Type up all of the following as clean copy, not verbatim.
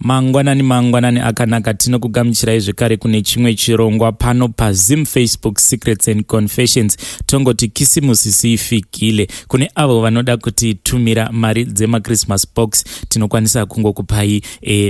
Mangwanani, mangwanani akanaka. Tinokugamuchirai zvekare kune chimwe chirongwa pano paZim Facebook Secrets and Confessions. Tongoti Kisimusi siifikile. Kune avo vanoda kutitumira mari dzemaChristmas box, tinokwanisa kungokupai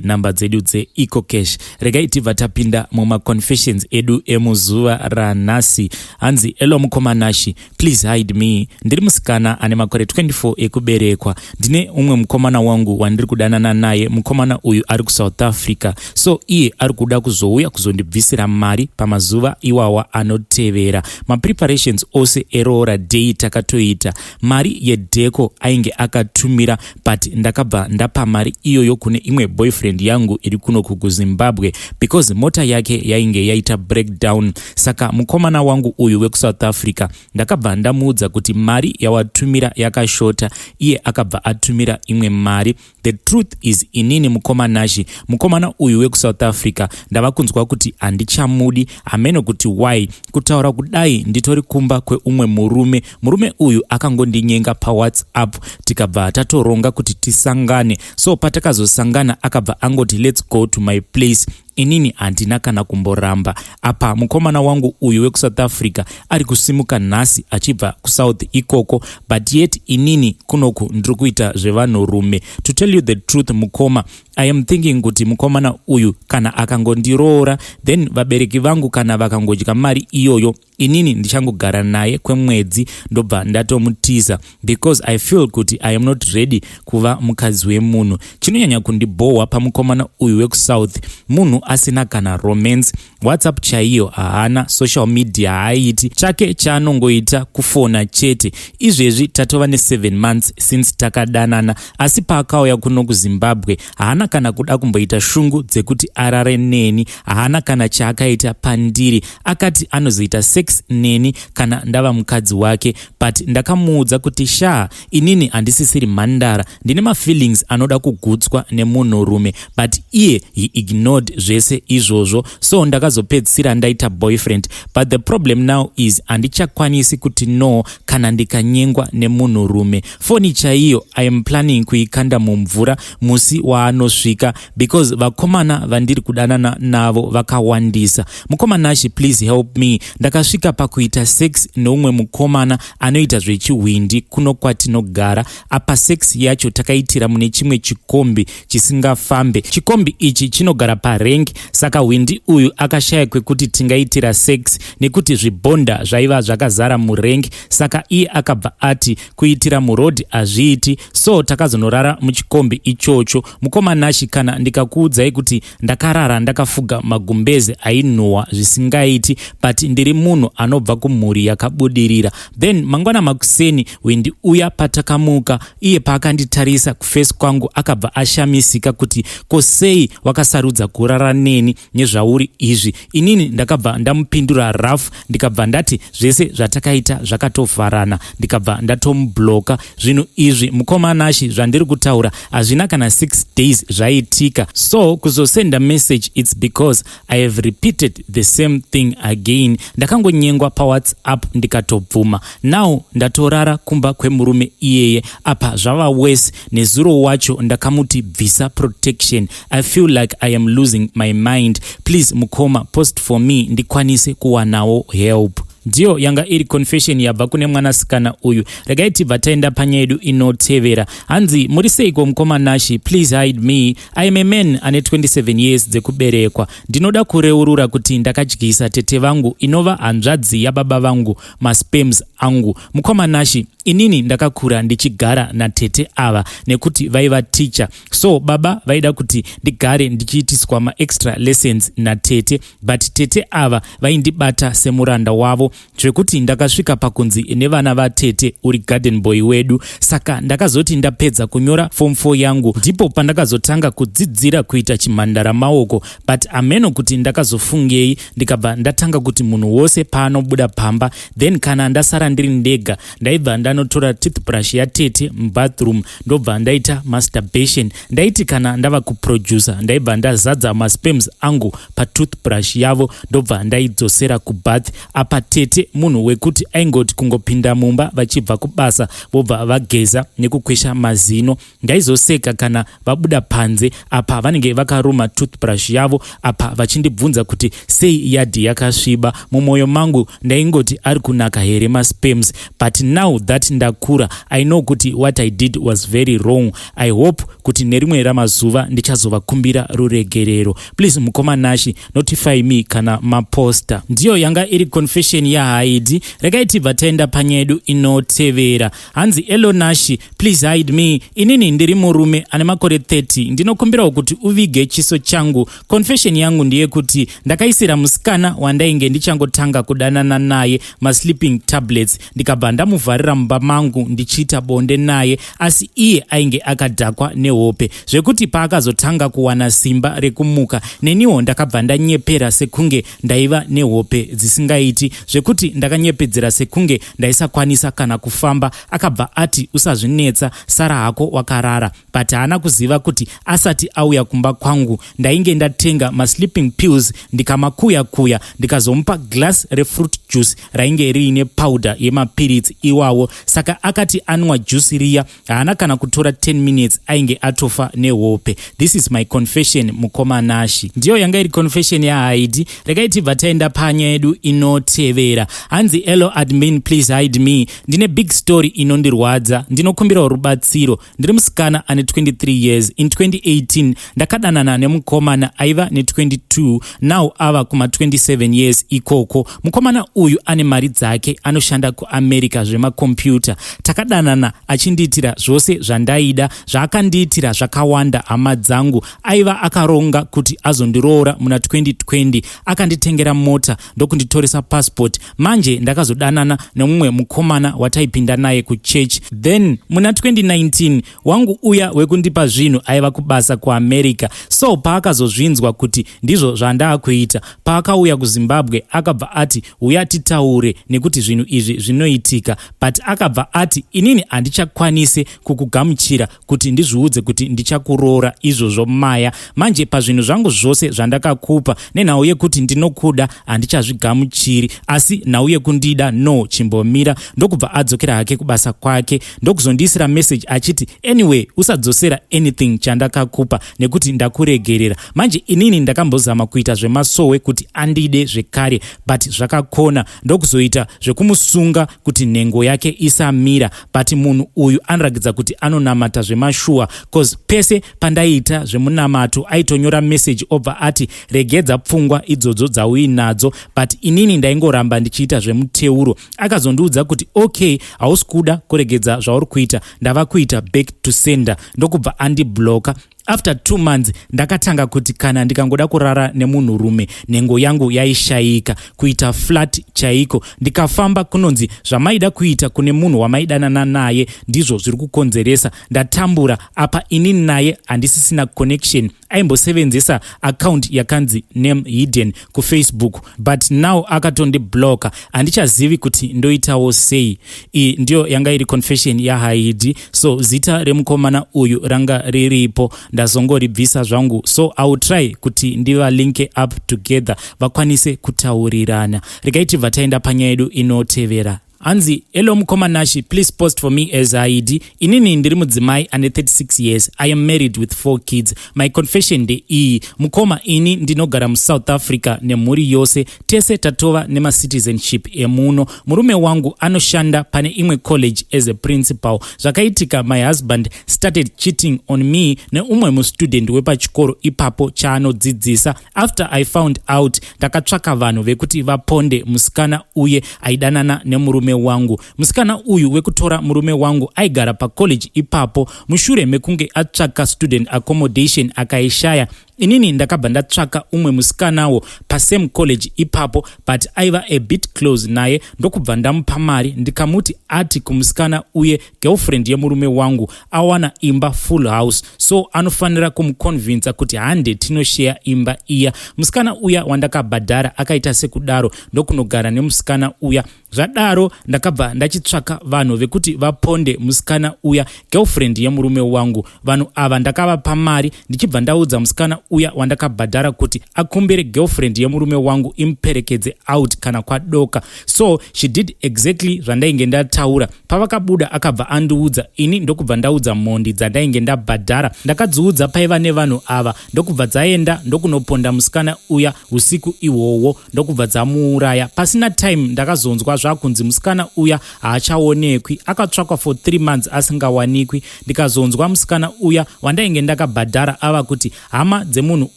namba dzedu dzeEcoCash. Regai tibva tapinda mumaconfessions edu emuzuva ranhasi. Hanzi, "Hello mukoma Nashi, please hide me. Ndiri musikana ane makore 24 ekuberekwa. Ndine umwe mukomana wangu wandiri kudanana naye. Mukomana uyu ari kuSouth Africa, so iye ari kuda kuzouya kuzondibvisira mari pamazuva iwawa anotevera. Mapreparations ose eroora day takatoita. Mari yedheko ainge akatumira, but ndakabva ndapa mari iyoyo kune imwe boyfriend yangu iri kunoku kuZimbabwe because mota yake yainge yaita breakdown. Saka mukomana wangu uyu wekuSouth Africa, ndakabva ndamuudza kuti mari yawatumira yakashota. Iye akabva atumira imwe mari. The truth is, inini mukoma Nashi, mukomana uyu wekuSouth Africa ndava kunzwa kuti handichamudi. Hameno kuti why. Kutaura kudai nditori kumba kweumwe murume. Murume uyu akangondinyenga paWhatsApp, tikabva tatoronga kuti tisangane. So patakazosangana akabva angoti, 'Let's go to my place.' Inini handina kana kumboramba. Apa mukomana wangu uyu wekuSouth Africa ari kusimuka nhasi achibva kuSouth ikoko, but yet inini kunoku ndiri kuita zvevanhurume. To tell you the truth, mukoma, I am thinking kuti mukomana uyu kana akangondiroora, then vabereki vangu kana vakangodya mari iyoyo, inini ndichangogara naye kwemwedzi, ndobva ndatomutiza because I feel kuti I am not ready kuva mukadzi wemunhu. Chinonyanya kundibhohwa pamukomana uyu wekuSouth, munhu asina kana romance. WhatsApp chaiyo haana, social media haaiti. Chake chaanongoita kufona chete. Izvezvi tatova ne7 months since takadanana, asi paakauya kuno kuZimbabwe haana kana kuda kumboita shungu dzekuti arare neni. Haana kana chaakaita pandiri. Akati anozoita sex neni kana ndava mukadzi wake, but ndakamuudza kuti sha, inini handisisiri mhandara, ndine mafeelings anoda kugutswa nemunhurume, but iye he ignored zvese izvozvo. So ndakazopedzisira ndaita boyfriend, but the problem now is handichakwanisi kuti no kana ndikanyengwa nemunhurume. Foni chaiyo I am planning kuikanda mumvura musi waanosvika because vakomana vandiri kudanana navo vakawandisa. Mukoma Nashi, please help me. Ndakasvika pakuita sex neumwe mukomana anoita zvechihwindi kuno kwatinogara. Apa sex yacho takaitira mune chimwe chikombi chisingafambe. Chikombi ichi chinogara parank, saka hwindi uyu akashaya kwekuti tingaitira sex nekuti zvibhonda zvaiva zvakazara murank. Saka iye akabva ati kuitira murodhi hazviiti, so takazonorara muchikombi ichocho. Mukoma Nashi, kana ndikakuudzai kuti ndakarara ndakafuga magumbeze ainhuhwa zvisingaiti, but ndiri munhu anobva kumhuri yakabudirira. Then mangwana makuseni, hwindi uya patakamuka, iye paakanditarisa kuface kwangu akabva ashamisika kuti ko sei wakasarudza kurara neni nezvauri izvi? Inini ndakabva ndamupindura rough, ndikabva ndati zvese zvatakaita zvakatovharana, ndikabva ndatomubloka. Zvinhu izvi, mukoma Nashi, zvandiri kutaura hazvina kana 6 days zvaitika. So kuzosenda message, it's because I have repeated the same thing again. Ndakangonyengwa paWhatsApp ndikatobvuma. Now ndatorara kumba kwemurume iyeye. Apa zvava worse, nezuro wacho ndakamuti bvisa protection. I feel like I am losing my mind. Please mukoma, post for me ndikwanise kuwanawo help." Ndiyo yanga iri confession yabva kune mwanasikana uyu. Regai tibva taenda panyaya yedu inotevera. Hanzi, "Muri seiko mukoma Nashi? Please hide me. I am a man ane 27 years dzekuberekwa. Ndinoda kureurura kuti ndakadyisa tete vangu, inova hanzvadzi yababa vangu, masperms angu. Mukoma Nashi, inini ndakakura ndichigara natete ava nekuti vaiva ticha, so baba vaida kuti ndigare ndichiitiswa maextra lessons natete, but tete ava vaindibata semuranda wavo zvekuti ndakasvika pakunzi nevana vatete, 'Uri garden boy wedu.' Saka ndakazoti ndapedza kunyora form 4 yangu, ndipo pandakazotanga kudzidzira kuita chimhandara maoko. But ameno kuti ndakazofungei, ndikabva ndatanga kuti munhu wose paanobuda pamba, then kana ndasara ndiri ndega, ndaibva ndanotora toothbrush yatete mubathroom, ndobva ndaita masturbation. Ndaiti kana ndava kuproducer, ndaibva ndazadza masperms angu patoothbrush yavo, ndobva ndaidzosera kubath. Apa tete Tete munhu wekuti aingoti kungopinda mumba vachibva kubasa vobva vageza nekukwesha mazino. Ndaizoseka kana vabuda panze apa vanenge vakaruma toothbrush yavo apa vachindibvunza kuti sei yadhi yakasviba. Mumwoyo mangu ndaingoti ari kunaka here masperms, but now that ndakura, I know kuti what I did was very wrong. I hope kuti nerimwe ramazuva ndichazovakumbira ruregerero. Please, mukoma Nashi, notify me kana maposta. Ndiyo yanga iri confession yaHaidi. Regai tibva taenda panyaya yedu inotevera. Hanzi, "Hello Nashi, please hide me. Inini ndiri murume ane makore 30. Ndinokumbirawo kuti uvige chiso changu. Confession yangu ndeyekuti ndakaisira musikana wandainge ndichangotanga kudanana naye masleeping tablets, ndikabva ndamuvharira mumba mangu ndichiita bonde naye, asi iye ainge akadhakwa nehope zvekuti paakazotanga kuwana simba rekumuka, neniwo ndakabva ndanyepera sekunge ndaiva nehope dzisingaiti, zvekuti ndakanyepedzera sekunge ndaisakwanisa kana kufamba. Akabva ati, 'Usazvinetsa, sara hako wakarara.' But haana kuziva kuti asati auya kumba kwangu ndainge ndatenga masleeping pills, ndikamakuya kuya, ndikazomupa glass refruit juice rainge riine powder yemapiritsi iwawo. Saka akati anwa juice riya, haana kana kutora 10 minutes ainge atofa nehope. This is my confession, mukoma Nashi." Ndiyo yanga iri confession yaHaidi. Regai tibva taenda panyaya yedu inotevera. Hanzi, "Hello admin, please hide me. Ndine big story inondirwadza, ndinokumbirawo rubatsiro. Ndiri musikana ane 23 years. In 2018 ndakadanana nemukomana aiva ne22, now ava kuma27 years ikoko. Mukomana uyu ane mari dzake, anoshanda kuAmerica zvemakombiyuta. Takadanana achindiitira zvose zvandaida. Zvaakandiitira zvakawanda, hama dzangu. Aiva akaronga kuti azondiroora muna 2020. Akanditengera mota ndokunditoresa passport. Manje ndakazodanana nemumwe mukomana wataipinda naye kuchechi. Then muna 2019 wangu uya wekundipa zvinhu aiva kubasa kuAmerica, so paakazozvinzwa kuti ndizvo zvandaakuita, paakauya kuZimbabwe akabva ati, 'Uya titaure, nekuti zvinhu izvi zvinoitika.' But akabva ati, 'Inini handichakwanisi kukugamuchira kuti ndizviudze kuti ndichakuroora izvozvo maya. Manje pazvinhu zvangu zvose zvandakakupa, nenhau yekuti ndinokuda, handichazvigamuchiri, asi nhau yekundida no, chimbomira.' Ndokubva adzokera hake kubasa kwake, ndokuzondiisira message achiti, 'Anyway, usadzosera anything chandakakupa nekuti ndakuregerera.' Manje inini ndakambozama kuita zvemasowe kuti andide zvekare, but zvakakona. Ndokuzoita zvekumusunga kuti nhengo yake isamira, but munhu uyu anoratidza kuti anonamata zvemashuwa, 'cause pese pandaiita zvemunamato aitonyora message obva ati, 'Regedza pfungwa idzodzo dzauinadzo.' But inini ndaingoramba ndichiita zvemuteuro. Akazondiudza kuti, 'Okay, hausi kuda kuregedza zvauri kuita, ndava kuita back to sender.' Ndokubva andibloka. After 2 months ndakatanga kuti kana ndikangoda kurara nemunhurume, nhengo yangu yaishayika, kuita flat chaiko. Ndikafamba kunonzi zvamaida kuita kune munhu wamaidanana naye ndizvo zviri kukonzeresa. Ndatambura. Apa inini naye handisisina connection. Aimbosevenzesa account yakanzi name hidden kuFacebook, but now akatondibloka. Handichazivi kuti ndoitawo sei." Iyi ndiyo yanga iri confession yaHaidi. So zita remukomana uyu ranga riripo, ndazongoribvisa zvangu. So I will try kuti ndivalinke up together vakwanise kutaurirana. Regai tibva taenda panyaya yedu inotevera. Hanzi, "Hello mukoma Nashi, please post for me as Haidi. Inini ndiri mudzimai ane 36 years. I am married with four kids. My confession ndeiyi, mukoma. Ini ndinogara muSouth Africa nemhuri yose, tese tatova nemacitizenship emuno. Murume wangu anoshanda pane imwe college as a principal. Zvakaitika, my husband started cheating on me neumwe mustudent wepachikoro ipapo chaanodzidzisa. After I found out, ndakatsvaka vanhu vekuti vaponde musikana uye aidanana nemurume wangu. Musikana uyu wekutora murume wangu aigara pacollege ipapo. Mushure mekunge atsvaka student accommodation akaishaya, inini ndakabva ndatsvaka umwe musikanawo pasame college ipapo, but aiva a bit close naye, ndokubva ndamupa mari, ndikamuti ati kumusikana uye girlfriend yemurume wangu awana imba, full house, so anofanira kumuconvinsa kuti hande tinosheya imba iya. Musikana uya wandakabhadhara akaita sekudaro, ndokunogara nemusikana uya. Zvadaro ndakabva ndachitsvaka vanhu vekuti vaponde musikana uya, girlfriend yemurume wangu. Vanhu ava ndakavapa mari, ndichibva ndaudza musikana uya wandakabhadhara kuti akumbire girlfriend yemurume wangu imuperekedze out kana kwadoka. So she did exactly zvandainge ndataura. Pavakabuda, akabva andiudza ini, ndokubva ndaudza mhondi dzandainge ndabhadhara. Ndakadziudza paiva nevanhu ava, ndokubva dzaenda ndokunoponda musikana uya usiku ihwohwo, ndokubva dzamuuraya. Pasina time ndakazonzwa zvakunzi musikana uya haachaonekwi, akatsvakwa for 3 months asingawanikwi. Ndikazonzwa musikana uya wandainge ndakabhadhara ava kuti hama dzemunhu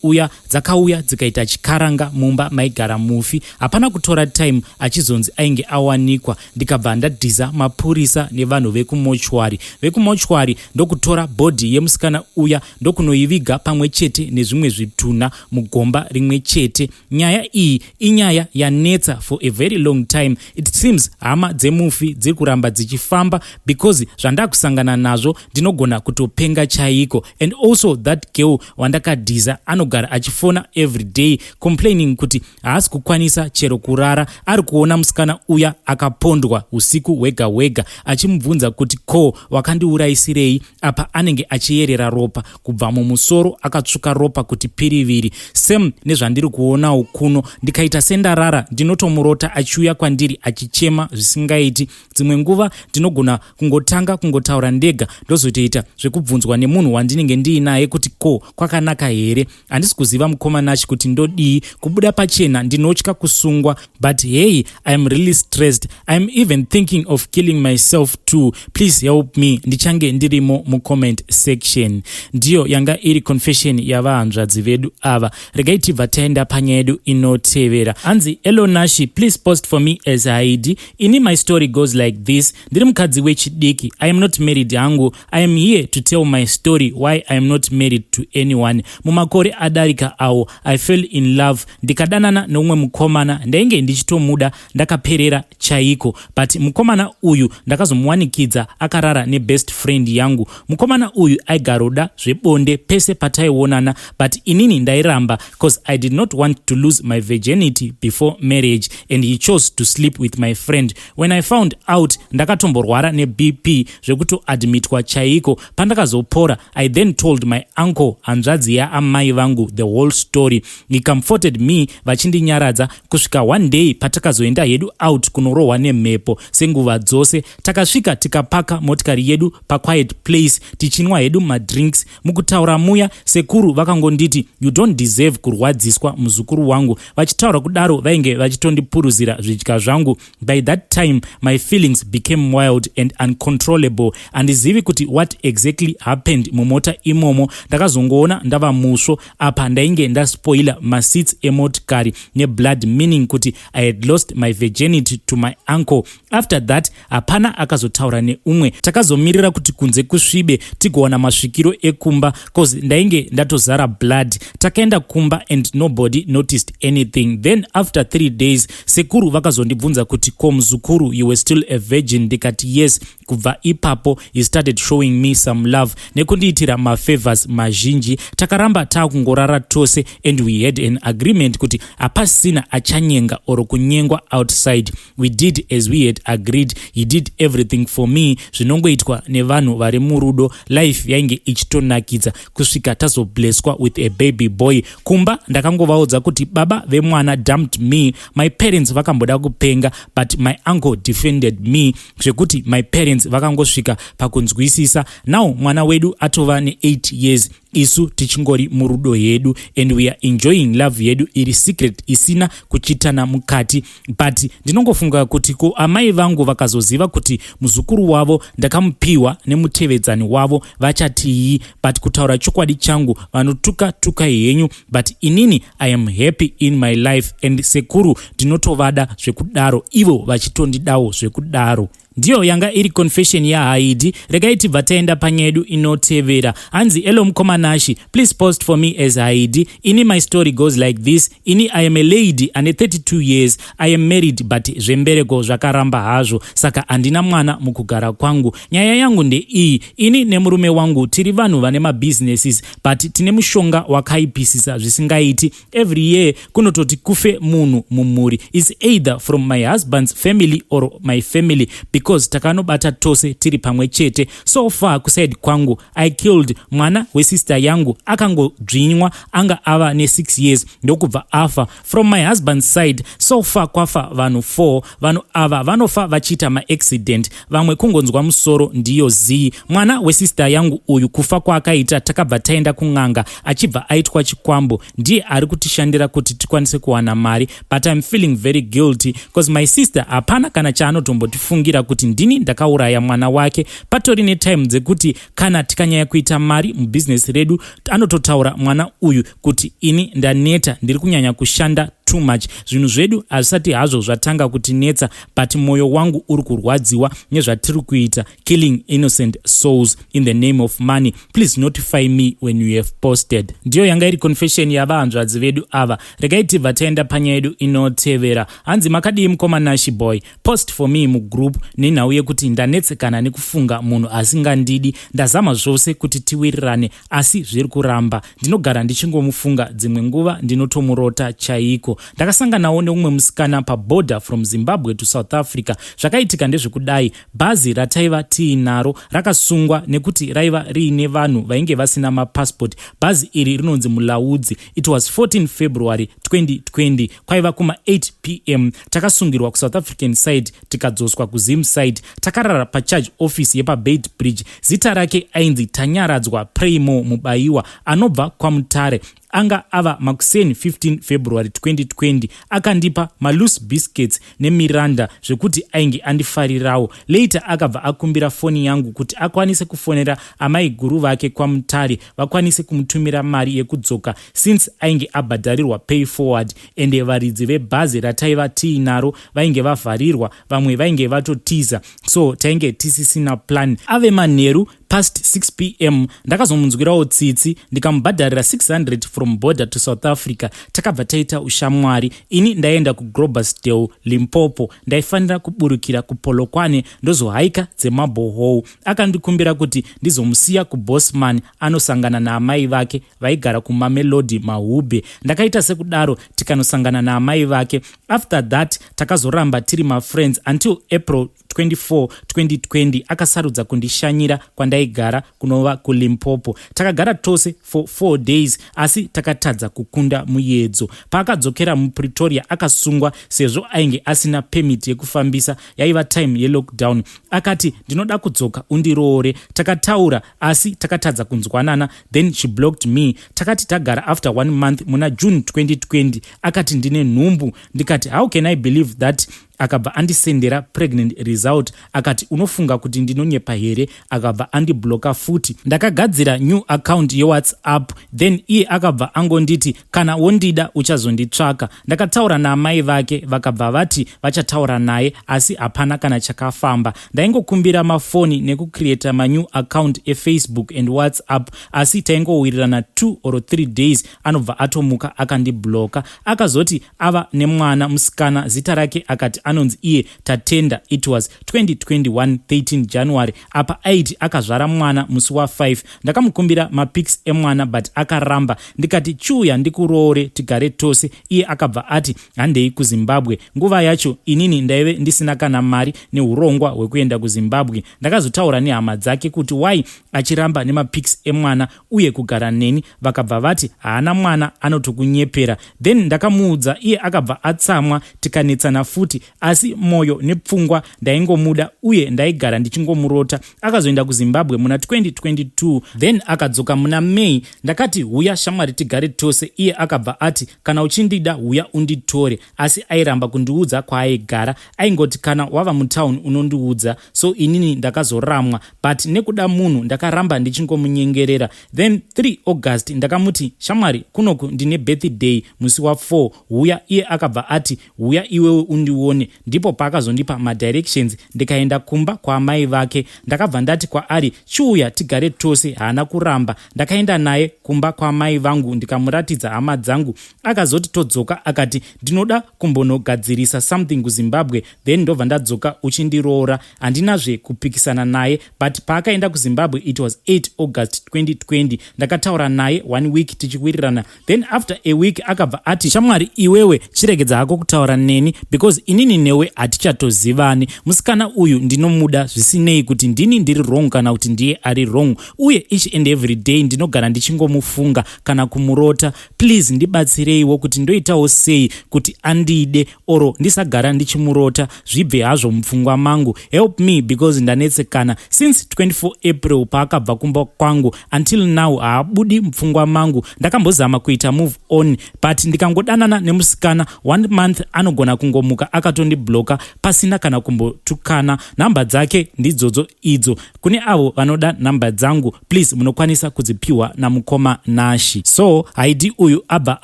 uya dzakauya dzikaita chikaranga mumba maigara mufi. Hapana kutora time achizonzi ainge awanikwa. Ndikabva ndadhiza mapurisa nevanhu vekumochwari. Vekumochwari ndokutora body yemusikana uya, ndokunoiviga pamwe chete nezvimwe zvitunha mugomba rimwe chete. Nyaya iyi inyaya yanetsa for a very long time. It seems hama dzemufi dziri kuramba dzichifamba, because zvandakusangana nazvo ndinogona kutopenga chaiko. And also that girl wandakadhiza anogara achifona every day complaining kuti haasi kukwanisa chero kurara, ari kuona musikana uya akapondwa usiku hwega hwega, achimubvunza kuti, "Ko wakandiurayisirei?" Apa anenge achiyerera ropa kubva mumusoro, akatsvuka ropa kuti piriviri, same nezvandiri kuonawo kuno. Ndikaita sendarara, ndinotomurota achiuya kwandiri achichema zvisingaiti. Dzimwe nguva ndinogona kungotanga kungotaura ndega, ndozotoita zvekubvunzwa nemunhu wandinenge ndiinaye kuti, "Ko kwakanaka here?" Handisi kuziva, mukoma Nashi, kuti ndodii. Kubuda pachena ndinotya kusungwa, but hey, I am really stressed. I am even thinking of killing myself too. Please help me. Ndichange ndirimo mucomment section. Ndiyo yanga iri confession yavahanzvadzi vedu ava. Regai tibva taenda panyaya yedu inotevera. Hanzi, "Hello Nashi, please post for me as Haidi. Ini my story goes like this. Ndiri mukadzi wechidiki, I am not married hangu. I am here to tell my story, why I am not married to anyone. Mumakore adarika awo, I fell in love, ndikadanana neumwe mukomana. Ndainge ndichitomuda ndakaperera chaiko, but mukomana uyu ndakazomuwanikidza akarara nebest friend yangu. Mukomana uyu aigaroda zvebonde pese pataionana, but inini ndairamba cause I did not want to lose my virginity before marriage, and he chose to sleep with my friend. When I found out, ndakatomborwara neBP zvekutoadmitwa chaiko. Pandakazopora, I then told my uncle, hanzvadzi yaamai vangu, the whole story. He comforted me vachindinyaradza kusvika one day patakazoenda hedu out kunorohwa nemhepo senguva dzose. Takasvika tikapaka motikari yedu paquiet place, tichinwa hedu madrinks. Mukutaura muya, sekuru vakangonditi, 'You don't deserve kurwadziswa, muzukuru wangu.' Vachitaura kudaro, vainge vachitondipuruzira zvidya zvangu. By that time my feelings became wild and uncontrollable. Handizivi kuti what exactly happened mumota imomo. Ndakazongoona ndava musvo. Apa ndainge ndaspoila maseats emotikari neblood, meaning kuti I had lost my virginity to my uncle. After that hapana akazotaura neumwe. Takazomirira kuti kunze kusvibe tigowana masvikiro ekumba, cause ndainge ndatozara blood. Takaenda kumba and nobody noticed anything. Then after 3 days sekuru vakazondibvunza kuti, 'Ko muzukuru, you were still a virgin?' Ndikati, 'Yes.' Kubva ipapo he started showing me some love nekundiitira mafavors mazhinji. Takaramba taakungorara tose and we had an agreement kuti hapasina achanyenga or kunyengwa outside. We did as we had agreed. He did everything for me zvinongoitwa nevanhu vari murudo. Life yainge ichitonakidza kusvika tazoblesswa with a baby boy. Kumba ndakangovaudza kuti baba vemwana dumped me. My parents vakamboda kupenga, but my uncle defended me zvekuti my parents vakangosvika pakunzwisisa. Now mwana wedu atova ne8 years, isu tichingori murudo hedu, and we are enjoying love yedu iri secret, isina kuchitana mukati. But ndinongofunga kuti ko amai vangu vakazoziva kuti muzukuru wavo ndakamupiwa nemutevedzani wavo, vachatii? But kutaura chokwadi changu, vanotuka tuka henyu, but inini I am happy in my life, and sekuru ndinotovada zvekudaro, ivo vachitondidawo zvekudaro." Ndiyo yanga iri confession yaHaidi. Regai tibva taenda panyaya yedu inotevera. Hanzi, "Hello mukoma Nashi, please post for me as Haidi. Ini my story goes like this. Ini I am a lady ane 32 years. I am married, but zvembereko zvakaramba hazvo, saka handina mwana mukugara kwangu. Nyaya yangu ndeiyi: ini nemurume wangu tiri vanhu vane mabusinesses, but tine mushonga wakaipisisa zvisingaiti. Every year kunototi kufe munhu mumhuri, is either from my husband's family or my family, because Because takanobata tose tiri pamwe chete. So far kuside kwangu, I killed mwana wesister yangu. Akangodzvinywa, anga ava ne6 years, ndokubva afa. From my husband's side, so far kwafa vanhu 4. Vanhu ava vanofa vachiita maaccident, vamwe kungonzwa musoro ndiyo zii. Mwana wesister yangu uyu, kufa kwaakaita, takabva taenda kun'anga, achibva aitwa chikwambo. Ndiye ari kutishandira kuti tikwanise kuwana mari, but I'm feeling very guilty because my sister hapana kana chaanotombotifungira kuti ndini ndakauraya mwana wake. Patori netime dzekuti kana tikanyanya kuita mari mubhizinesi redu, anototaura mwana uyu kuti ini ndaneta, ndiri kunyanya kushanda too much. Zvinhu zvedu hazvisati hazvo zvatanga kutinetsa, but mwoyo wangu uri kurwadziwa nezvatiri kuita, killing innocent souls in the name of money. Please notify me when you have posted. Ndiyo yanga iri confession yavahanzvadzi vedu ava. Regai tibva taenda panyaya yedu inotevera. Hanzi, "Makadii mukoma Nashi boy? Post for me mugroup nenhau yekuti ndanetsekana nekufunga munhu asingandidi. Ndazama zvose kuti tiwirirane, asi zviri kuramba. Ndinogara ndichingomufunga, dzimwe nguva ndinotomurota chaiko. Ndakasanganawo neumwe musikana paborder from Zimbabwe to South Africa. Zvakaitika ndezvekudai: bhazi rataiva tiinaro rakasungwa nekuti raiva riine vanhu vainge vasina mapassport. Bhazi iri rinonzi Mulaudzi. It was 14 February 2020, kwaiva kuma8 p.m. Takasungirwa kuSouth African side, tikadzoswa kuZim side. Takarara pacharge office yepaBeitbridge. Zita rake ainzi Tanyaradzwa Praymo Mubayiwa, anobva kwaMutare. Anga ava makuseni 15 February 2020. Akandipa maloose biscuits neMirinda, zvekuti ainge andifarirawo. Later akabva akumbira foni yangu kuti akwanise kufonera amai guru vake kwaMutare, vakwanise kumutumira mari yekudzoka, since ainge abhadharirwa pay forward, ende varidzi vebhazi rataiva tiinaro vainge vavharirwa, vamwe vainge vatotiza, so tainge tisisina plan. Ave manheru, past 6 p.m., ndakazomunzwirawo tsitsi, ndikamubhadharira 600 from border to South Africa. Takabva taita ushamwari. Ini ndaenda kuGroblersdal, Limpopo. Ndaifanira kuburukira kuPolokwane, ndozohaika dzemabhohou. Akandikumbira kuti ndizomusiya kuBosman, anosangana naamai vake vaigara kuMamelodi Mahube. Ndakaita sekudaro, tikanosangana naamai vake. After that takazoramba tiri mafriends until April 24 2020. Akasarudza kundishanyira kwandaigara, kunova kuLimpopo. Takagara tose for 4 days, asi takatadza kukunda muedzo. Paakadzokera muPretoria akasungwa, sezvo ainge asina permit yekufambisa. Yaiva time yelockdown. Akati, 'Ndinoda kudzoka undiroore.' Takataura, asi takatadza kunzwanana. Then she blocked me. Takati tagara after one month, muna June 2020, akati, 'Ndine nhumbu.' Ndikati, 'How can I believe that?' Akabva andisendera pregnant result, akati, 'Unofunga kuti ndinonyepa here?' Akabva andibloka futi. Ndakagadzira new account yeWhatsApp. Then iye akabva angonditi, 'Kana wondida uchazonditsvaka.' Ndakataura naamai vake, vakabva vati vachataura naye, asi hapana kana chakafamba. Ndaingokumbira mafoni nekucreata manew account eFacebook and WhatsApp, asi taingowirirana 2 or 3 days, anobva atomuka akandibloka. Akazoti ava nemwana musikana, zita rake akati anonzi iye Tatenda. It was 2021 13 January. Apa aiti akazvara mwana musi wa5. Ndakamukumbira mapics emwana, but akaramba. Ndikati, 'Chiuya ndikuroore, tigare tose.' Iye akabva ati, 'Handei kuZimbabwe.' Nguva yacho inini ndaive ndisina kana mari neurongwa hwekuenda kuZimbabwe. Ndakazotaura nehama dzake kuti why achiramba nemapics emwana uye kugara neni. Vakabva vati haana mwana, anotokunyepera. Then ndakamuudza, iye akabva atsamwa, tikanetsana futi, asi mwoyo nepfungwa ndaingomuda uye ndaigara ndichingomurota. Akazoenda kuZimbabwe muna 2022, then akadzoka muna May. Ndakati, 'Huya shamwari, tigare tose.' Iye akabva ati, 'Kana uchindida, huya unditore.' Asi airamba kundiudza kwaaigara. Aingoti, 'Kana wava mutauni unondiudza.' So inini ndakazoramwa, but nekuda munhu ndakaramba ndichingomunyengerera. Then 3 August ndakamuti, 'Shamwari, kunoku ndine birthday musi wa4, huya.' Iye akabva ati, 'Huya iwewe undione.' Ndipo paakazondipa madirections, ndikaenda kumba kwaamai vake. Ndakabva ndati kwaari, 'Chiuya tigare tose.' Haana kuramba. Ndakaenda naye kumba kwaamai vangu, ndikamuratidza hama dzangu. Akazoti todzoka, akati, 'Ndinoda kumbonogadzirisa something kuZimbabwe, then ndobva ndadzoka uchindiroora.' Handinazve kupikisana naye, but paakaenda kuZimbabwe, it was 8 August 2020, ndakataura naye one week tichiwirirana. Then after a week akabva ati, 'Shamwari, iwewe chiregedza hako kutaura neni, because inini Inini newe hatichatozivani. Musikana uyu ndinomuda zvisinei kuti ndini ndiri wrong kana kuti ndiye ari wrong, uye each and every day ndinogara ndichingomufunga kana kumurota. Please ndibatsireiwo kuti ndoitawo sei kuti andide or ndisagara ndichimurota, zvibve hazvo mupfungwa mangu. Help me because ndanetsekana. Since 24 April paakabva kumba kwangu until now haabudi mupfungwa mangu. Ndakambozama kuita move on, but ndikangodanana nemusikana one month anogona kungomuka akatondibloka pasina kana kumbotukana. Nhamba dzake ndidzodzo idzo. Kune avo vanoda nhamba dzangu, please munokwanisa kudzipiwa namukoma Nashi. So Haidi uyu abva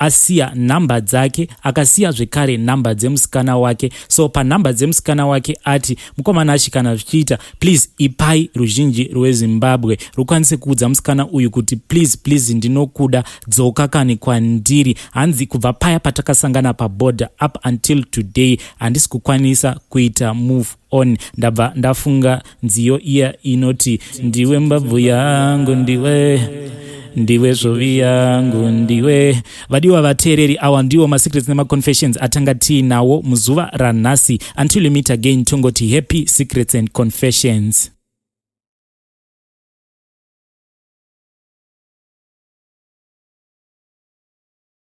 asiya nhamba dzake, akasiya zvekare nhamba dzemusikana wake. So panhamba dzemusikana wake ati, "Mukoma Nashi, kana zvichiita, please ipai ruzhinji rweZimbabwe rukwanise kuudza musikana uyu kuti please, please, ndinokuda, dzoka kani kwandiri." Hanzi kubva paya patakasangana paborder up until today handisi kukwanisa kuita move on. Ndabva ndafunga nziyo iya inoti, "Ndiwe mbabvu yangu, ndiwe, ndiwe zvovi yangu, ndiwe." Vadiwa vateereri, awa ndiwo masecrets nemaconfessions atanga tiinawo muzuva ranhasi. Until we meet again, tongoti happy secrets and confessions.